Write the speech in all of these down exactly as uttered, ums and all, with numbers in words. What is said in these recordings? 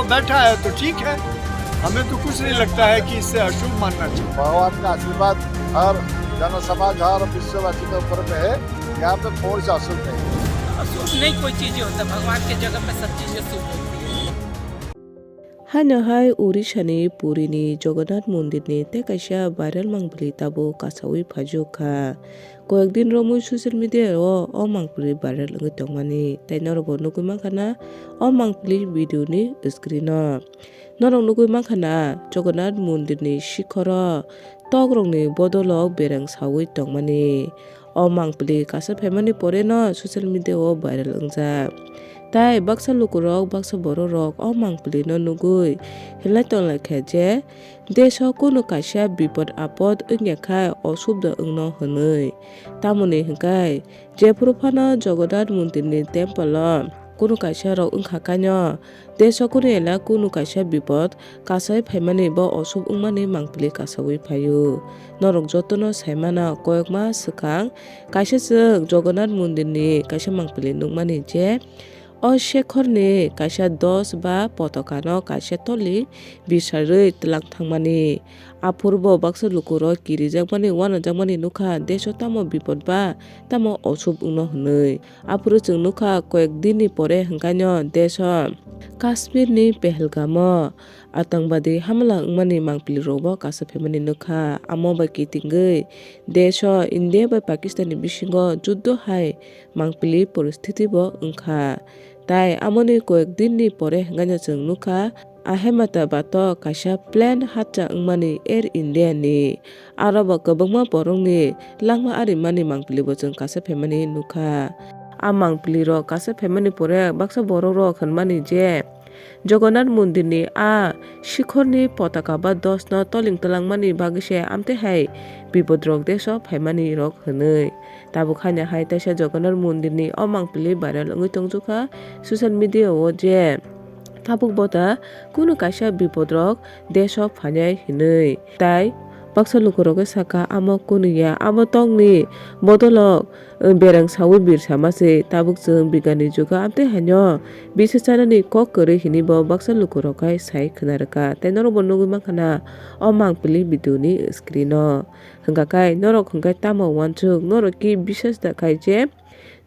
बैठा है तो ठीक है, हमें तो कुछ नहीं लगता है कि इससे अशुभ मानना चाहिए। भगवान का आशीर्वाद हर जनसमाज, हर विश्ववासी के ऊपर में है। यहाँ पे कोई से अशुभ नहीं है। अशुभ नहीं कोई चीजें होता, भगवान के जगह पे सब चीजें शुभ होती है। Haino hai Orisani Purini Jagannath Mondirni tei kaisa viral mangpili tabuk kasaui phaijuk kha. Koyek din romwi social media o o mangpili viral wngwi tongmani, tei norokbo nugwi mankha na o mangpili video ni screen o. Norok nugwi mankha na Jagannath Mondirni sikhoro tokrokni bodolo bereng saui tongmani. O mangpili kasa phaimani pore no social media o viral wngjak. Tai baksa lukurok, baksa bororok o mangpili no nugwi hinlai tonglai kha je, deso kunu kaisa bipod apod wngya khai osubda wngno hwnwi. Tamoni hwnkhe, jephuru phano Jagannath Mondirni temple o kunu kaisa rok wngkha kaino, deso kunu ela kunu kaisa bipod kasai phaimani bo osuk wngmani mangpili kasaui phaio. Norok jotono saimano koyekma swkang kaisa chwng Jagannath Mondirni kaisa mangpili nukmani je o sekhorni kaisa dos ba potokano kaisa toli bisarwi twlang thangmani. Aphuru bo baksa lukurok kirijakmani, wanajakmani nukha, deso tamo bipod ba tamo osuk wngno hwnwi. Aphuru chwng nukha, koyek dinni pore hwnkhaino deso Kashmirni Pahalgamo atangwadi hamla wngmani mangpilirokbo kasa phaimani nukha. Amo bai kitingwi deso India bai Pakistanni bisingo juddo hai mangpili poristiti bo wngkha. Tai amoni koyek dinni pore hwnkhaino chwng nukha, Ahmedabad o kaisa plane hatcha wngmani Air India ni. Aro bo kwbangma borokni langma arimani mangpili bo chwng kasa phaimani nukha. A mangpili rok kasa phaimani pore baksa borok rok hwnmani je Jagannath Mondirni a sikhorni potaka ba dos no toling twlangmani bagwi se amtwi hai bipod rok deso phaimani rok hwnwi. Tabuk haino hai teisa Jagannath Mondirni o mangpili viral wngwi tongjukha social media o je tabuk bota kunu kaisa bipodrok deso phainai hinwi. Tai baksa lukurok khe saka, amo kunu ya, amo tongni bodolok, eh, bereng saui bir sama se. Tabuk chwng bigani jugo amtwi haino bisa chanani kok kwrwi hinwi bo baksa lukurok hai sai khna rwkha. Tai norokbo nugwi mankha na o mangpili video ni screen o. Hwnkha khe norok hwnkhe tamo uansuk, norok ki bisas da khai je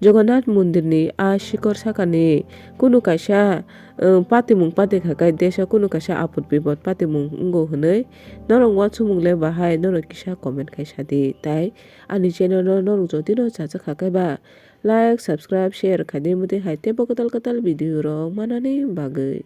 Jagannath Mondirni a sikor sakani kunu kaisa, uh, patimung pati kha khe deso kunu kaisa apod bipod patimung wngo hwnwi norok uansukmung le bahai norok kisa comment khai sadi. Tai ani channel no norok jodi no chajak kha khe ba like, subscribe, share khai di, mudi hai teibo kwtal kwtal video rok manani bagwi.